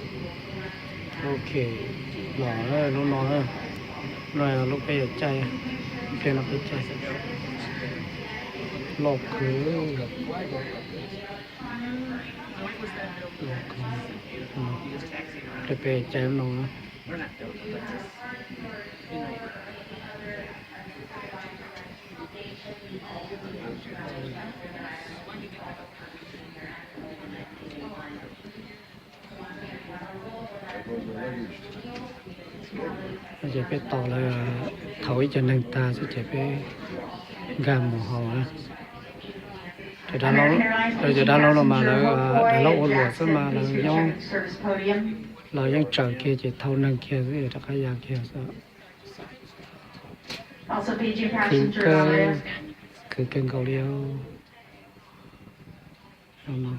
Ok, los lub no, no lub peb yuav caij, pliag no peb caij. Loj kawg. Pliag peb caij lub no. Ces peb tos lawv thauj ib co neeg tag xwb ces peb nkag mus hauv na. Cov dab laug no mas lawv, dab laug ua luam xwb mas lawv nyob, lawv yeej tsaws kiag ces thauj neeg kiag xwb rov qab ya kiag xwb. Khwv kawg, khwv kawg nkaus li no.